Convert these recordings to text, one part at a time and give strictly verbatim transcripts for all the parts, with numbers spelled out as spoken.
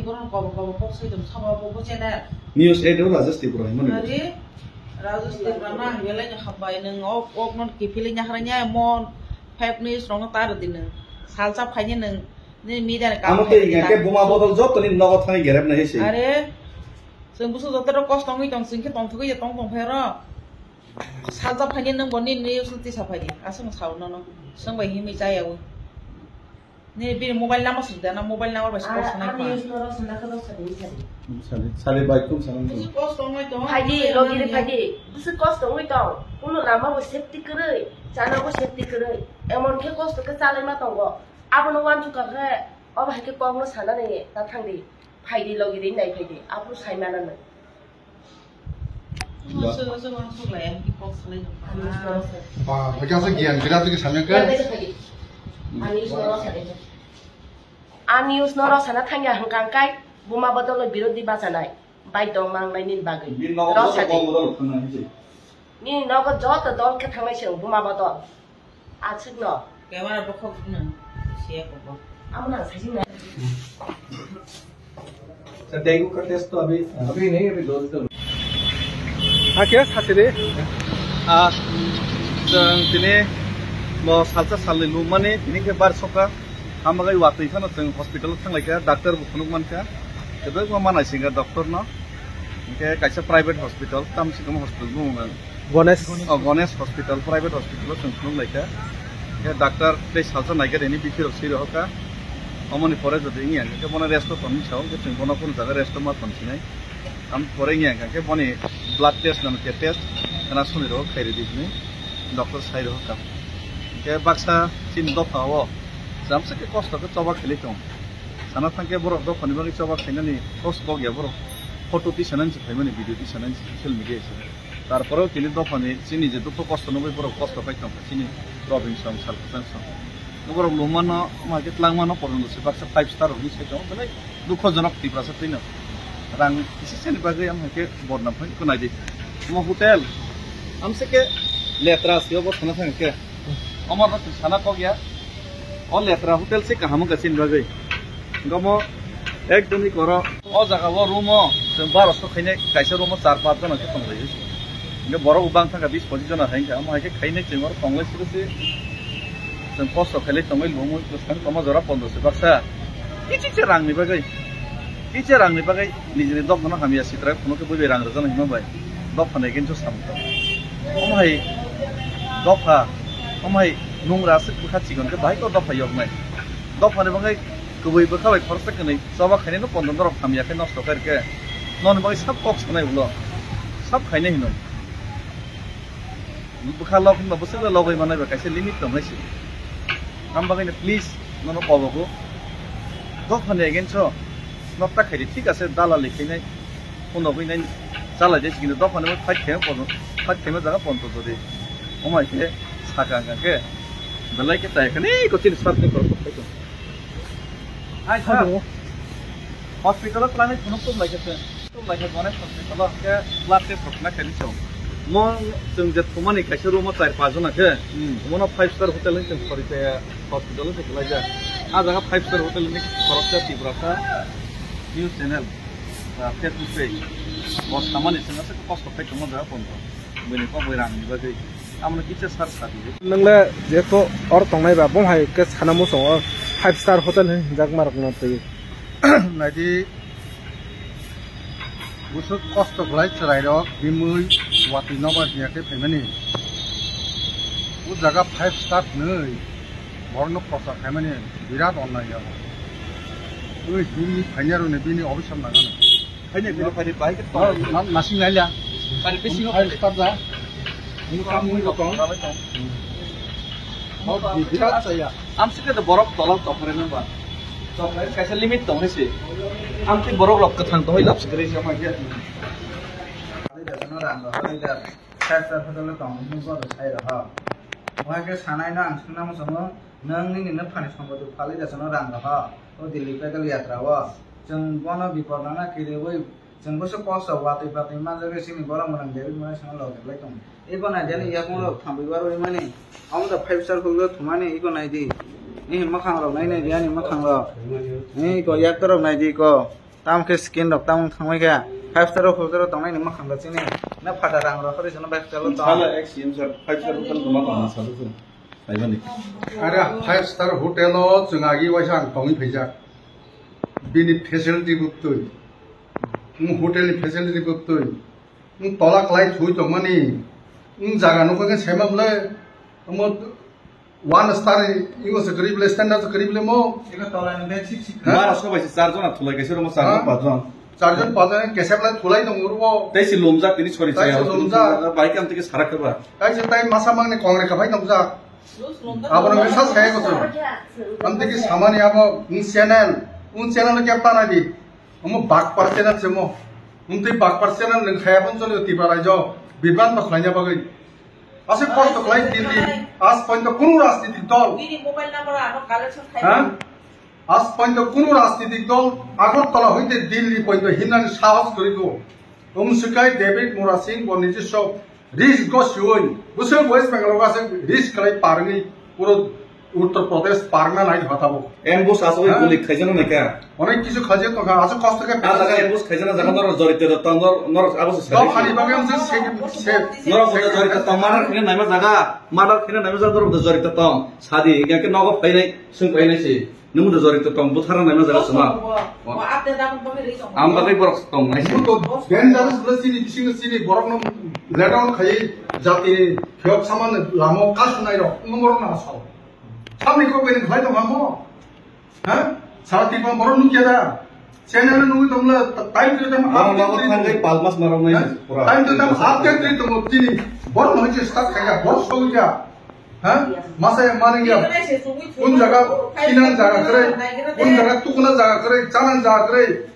Borok kobo kobo kok soi tong sabo bo bo channel. News eight o Rajesh Tripura himani. Ari Rajesh Tripura na hingele nya khabai nung ok ok non kipili nya haranya mon fake news rong tar di nung. Salsa phaini nung ni media ni. Amo kam te hai inga di ke ta. Buma bodol joto ni nogo thani gerep na hisi. Are sung busu joto ro kosto ngi tong sing ke tong thugui tong tong phero. Salsa phaini nung boni news ti sa phaidi. Asung sao no no. Sung bai himi chaya u. Ni bini mobile number sidi na mobile number bai sport sanai. Ani use no rosana ka rosadi sadi. Sadi sadi bai kum sanang. Busu kosto ngai tong. Phaidi logi de phaidi. Busu kosto ngai tong. Uno lama bo safety kwrwi, chana bo safety kwrwi. Emon khe kosto khe chalai ma tongo. Abono wanchuka khe obo hai khe kokno sanani ta thangdi. Phaidi logi de nai phaidi. Abro sai mananai. Ba, hwnkhe aswk giyan birat khe samya khe. Ani use no rosana thangya hwnkha hwnkhe buma bodol birodhi bachanai bai dong mangnai nini bagwi. Bini nogo joto rosadi. Buma bodol thangna hinwi. Nini nogo joto dol khe thangnai se buma bodol. Aswk no. Camera bokhok no siya ko bo. Amo nang sajing na. Sa dengue ka test to abhi, abhi nahi, abhi dose to. Hakhe sachiri. Ah, chwng tini bo salsa salni lum mani tini khe bar soka. Hambagai watwi phano chwng hospital thanglaikha, doctor bo phunuk mankha. Kwbangma manai singkha doctor no. Hinkhe kaisa private hospital, Tamsikam hospital bumo. Ganesh. Oh, Ganesh Hospital, private hospital o chwng phunuk laikha. Khe doctor tei salsa naikha, reni bithi rok swi rohorkha. Omoni pore jodi wngya hwnkhe bono rest o tongwi sao, hwnkhe chwng bono kunu jaga rest o ma tong sinai. Am pore wngya hwnkhe boni blood test, nano khe test khna soni rohor, khairidi hinwi doctor sai rohorkha. Hwnkhe baksa chini dopha o jamsa khe kosto khe choba khailai tongo. Sana thangkhe borok dophani bagwi choba khainani kos kok ya borok. Photo tisanani se phaimani, video tisanani se social media se. Tarpore tini dophani chini je dukhu kosto nugwi borok kosto khai tongkha chini Robin song, Salkutan song. Borok lumano, ma khe tlangmano porjonto se baksa five star rokni sai tongo, belai dukhojonok Tiprasa twino. Rang kisi sani bagwi am hai khe bodnam khai ko naidi. Omo hotel, amse khe letra se obo sana thangkhe. Omo no sana kok ya. O letra hotel se kaham wngkha chini bagwi. Omo ekdom hi koro. O jaga o room o chwng baro so khainai kaisa room o char panch jona khe tong laio. Hingke borok bo bang thangkha bis pochis jona hai kha. Omo hai khe khainai chwng oro tong lai siro se. Chwng kosto khailai tongwi lomwi bwskang tongma jora pondro se baksa. Kichik se rang ni bagwi. Kichik rang ni bagwi. Nijini dophano hamya sitra phunukhe bui bai rang rwjaknai hwnma bai dophano against o samung tong. Omo hai dopha, omo hai nungra aswk bwkha chikon khe bahai khe o dopha yoknai. Dophani bagwi kwbwi bwkha bai khoroksa kwnwi choba khainai no pondro norok hamya khe nosto khairokhe noni bagwi sab kok sanai ulo sab khainai hino. Bwkha lok hinba bwswk logwi manai ba kaisa limit tong hai se. Am bagwi no please nono kobogo. Dophani against o nokta khaidi thik ase dalali khainai. Phunogwi nai chalai de sikino dophani fight khaima pono fight khaima jaga ponto jodi. Omai khe saka hwnkha khe belai khe tai khani ko chini sat ni korok phai tong. Hai sir. Hello. Hospital o twlangwi phunuk tum lai khe se. Tum lai khe Ganesh hospital o hwnkhe blood test rok khlai khaini chwng. Mo chwng je thumani kaisa room o char panch jona khe. Hmm. Omono five star hotel ni chwng khori chaya hospital o se kwlai jak. A jaga five star hotel ni khoroksa Tiprasa news channel, ah, Facebook page. Bo samani chwng aswk kosto khai tongma jaga ponto. Buini kok bai rang ni bagwi. Amno kisa sar sadi. Nwngle jeto or tongnai ba, bom hai ke sana muchungo five star hotel hinjak ma rok no twi. Naidi, busuk kosto khlai chwrai rok, bimui watwi nobar hiya khe phaimani. O jaga five star hinwi borokno prochar khaimani birat onnai ya. Ui, bini phainai rokni bini obisam nangano. Phainai, phainai, phainai, bahai khe tong. Na, na, nasing nai liya. Phainai, bisingo phainai. Start ja. Ini kamu ini tong. Mau di, di, saya. Am sih kata borok tolak topre nang ba. Topre kaisa limit tong hai sih. Am sih borok rok kethang tong hai lap sih kere sama dia. Kali dia sana rang, kali dia. Sir, sir, hotel tong, ini gua udah saya dah. Wah, ke sana ini ang sana mau sama. Nang nini nang phani songkho tu phali da chwngno rang rw ha. O Delhi pedal yatra o. Chwng bono bipor nangna kiriwi chwng bwswk kosto watwi patwi manjagwi chini borok mwnang David Murasano loge lai tongo. Iko nai di ani yakung rok thambwi barwi mani. Omo da five star hotel thumani iko nai di. Ni mwkhang rok nai nai di ani mwkhang rok. Ni iko yakta rok nai di iko. Tamo khe skin rok tamo thangwi khe five star hotel o tongnai ni makhang da chini. Na phata rang rok hori sono five star o tong. Sala ek C M sir, five star hotel tongma tong sala se. Saimani. Ara five star hotel o chwng agi waisa ang tongwi phaijak. Bini facility bwktwi. Wng hotel ni facility bwktwi. Wng tola kwlai thwi tongmani. Wng jaga nukha khe saima bwle. Omo One star ni, imo se kwrwi bwle, standard se kwrwi bwle mo. Eko tola ni bed sheet sheet. Ha? Bara sobai se char jona thulai kaisa romo char jon, ha? Pach jon. Char jon pach jon kesep lai thulai tong uro. Tei se lumjak tini sori chaya. Tei se lumjak. Bai kam tike sarak keba. Tei se tai masa mangni kongre kabai nokjak. Abono mesa saya ko. Am tike samani abo, un channel, un channel ke pa na di. Omo bakpar channel se mo. Wng twi bakpar channel nwng khaya phano choli o Tripura raijo bibranto khlaina bagwi. Aswk kosto khlai Delhi, aaj porjonto kunu rajnitik dol. Bini mobile number ano collection khai. Ha? Aaj porjonto kunu rajnitik dol Agartala hoite Delhi porjonto himnani sahos kwrwi kho. Wng swkhe David Murasing bo nijiswa Risk go siwi, bwswk West Bengal o aswk risk khlai parwngwi puro Uttar Pradesh parwngna nai thangma tabuk. Ambush aswk, ha? Guli khaijana naikha. Onek kisu khaijak tongkha, aswk kosto khe. A jaga ambush khaijana jaga norok jorito tong, nor-, norok abo se. Dophani bagwi amjak se, se, norok se, jorito tong, murder khina naima jaga, murder khina naima jaga norok jorito tong. Sadi, hingke nogo phainai, swng phainai se. Nwng do jorito tong, buthara naima jaga suma. Bo, bo, update ang bagwi ri tong. Ang bagwi borok tong nai se. Nwng to dangerous bwle chini bisingo chini borokno let down khai jati phiyok samano lamo kasunai rok, nwng borok na asal. Samni kok bini khlai tong hamo. Ha? Sara Tripura borok nukya da. Channel nungwi tongla time to time update. Borok nogo thangwi pal mas marok nai pura. Time to time update ri tongo chini. Borok no je start kaya, borok sogya. Ha? Masa yang mana ya? Kun jaga, kinan jaga kere, kun jaga tukuna jaga kere, chanan jaga kere.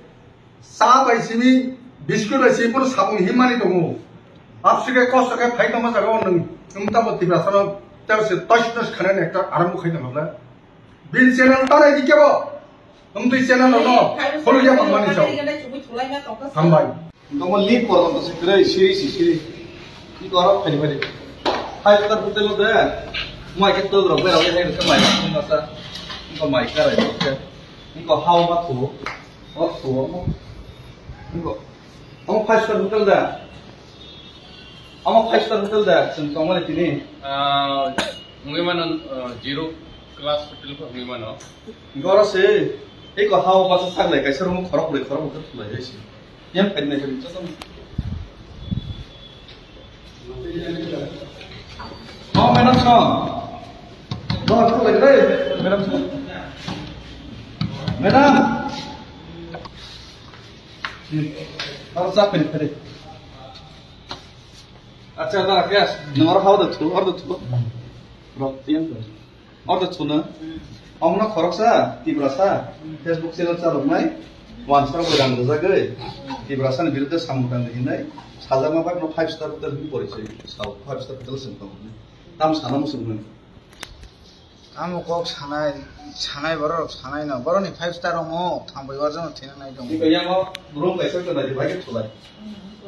Sa bai simi, biscuit bai simi, pun sabun himani tongo. Apsi ke kosto ke phai tongma jaga o nwng, nwng tamo Tiprasa no, tamo se tosh tosh khana ekta aram khai tongla. Bin channel tare di kebo. Nwng twi channel no, follow ya mangmani chao. Hambai. Tongmo leave kormo to se kwrwi, siri si siri. Iko aro phai phai. Five star hotel de. Mai ke tol rok bai rok hai ke mai ko masa. Iko mai ka rai ke. Iko hao ma thu. O thu mo. Iko. Omo five star hotel da. Omo five star hotel da. Sing tongmani tini. Ah, wngwi mano, ah, zero class hotel ko wngwi mano. Goro se. Iko hao ma sa saklai kaisa room khorok bai khorok hotel khulai hai se. Yang phaidi nai phaidi chasam. Oh, madam song. Dor khalai re, madam song. Madam. Dor chak phaidi phaidi. Acha, dara, yes. Nang oro hao da thu, oro da thu. Rok, yang da. Ordo chuna. Ongno khoroksa, Tiprasa, Facebook channel chaloknai, wansar bo rang rwjagwi, Tiprasani biruddhe samung tangdi hinwi, sajakma bai no five star hotel hinwi porichoi sao, five star hotel se wng tong hinwi. Tam sana muchung nai. Tamo kok sanai, sanai borok sanai no, borokni five star rongo, thangbai warjano thina nai tongo. Tei yango room kaisa tongnaidi bai khe thulai.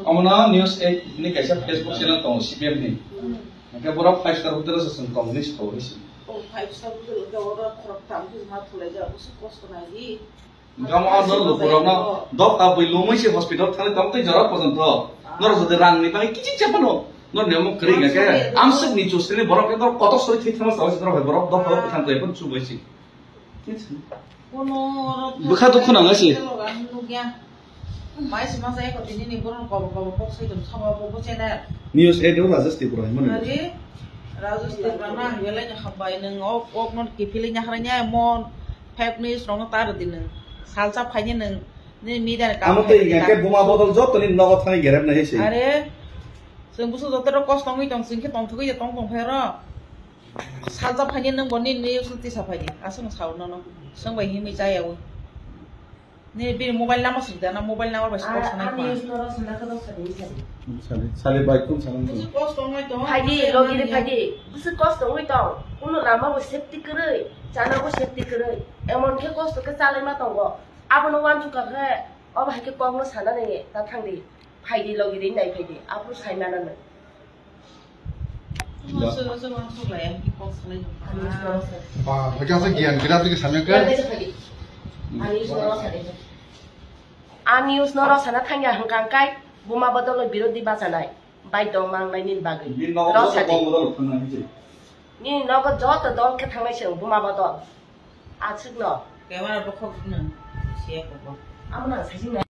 Omono News eight ni kaisa Facebook channel tongo, C P M ni. Hingke borok five star hotel o se chwng tong hinwi sao hinwi se. O five star hotel hingke oro khorok tam khe ma thulai ja, bwswk kosto nai di. Hingke omo o norok lukurokno dopha bui lomwi se hospital thangwi tong tei jora porjonto. Norok jodi rangni bagwi kiching se phano norokni omo kwrwi hingke amswk ni chusrini borok khe norok kotor sori thwi thangma sao se norok hai borok dopha o kwthang twi phano chubai se. Bwkha dukhu nang se. Mai se masa eko tini ni borok kobo kobo kok sai tong sabo bo bo channel. News eight o Rajesh Tripura himani. Ari Rajesh Tripura nang belai ni hambai nang ok ok non kipili nyakra nya mon fake news rong tar di nang. Salsa phaini nang ni media ni. Amo tei hingke buma bodol joto ni nogo thani gerep nai se. Are seng busu joto ro kos tongwi tong sing ke tong thugwi tong tong phero. Salsa phaini nang bo ni news tisa phaini asung sao nono seng bai himwi chaya wi. Ni bini mobile number sidi, ana mobile number bai stok sanai. Ani store sana ka dos sadi sadi. Sali, sali bai kun sana. Busu kos tongwi tong. Phaidi, logi de phaidi. Busu kos tongwi tong. Kuno lama bo safety kwrwi, chana bo safety kwrwi. Emon khe kos to khe chalai ma tongo. Abono wansuk kha khe, obo hai khe kok no sana nai ta thangdi. Phaidi, logi de nai phaidi. Aphuru sai mana nai. Ba, hwnkhe aswk giyan kwrak twi samya khe. Ani soro sadi. A news no rosana thangya hwnkha hwnkhe buma bodol birodhi bachanai bai dong mangnai nini bagwi. Nini nogo joto rosadi. Dol bodol thangna hinwi. Nini nogo joto dol khe thangnai se buma bodol. Aswkno. Camera bokhok no siya koko. Amo nang sajing nai.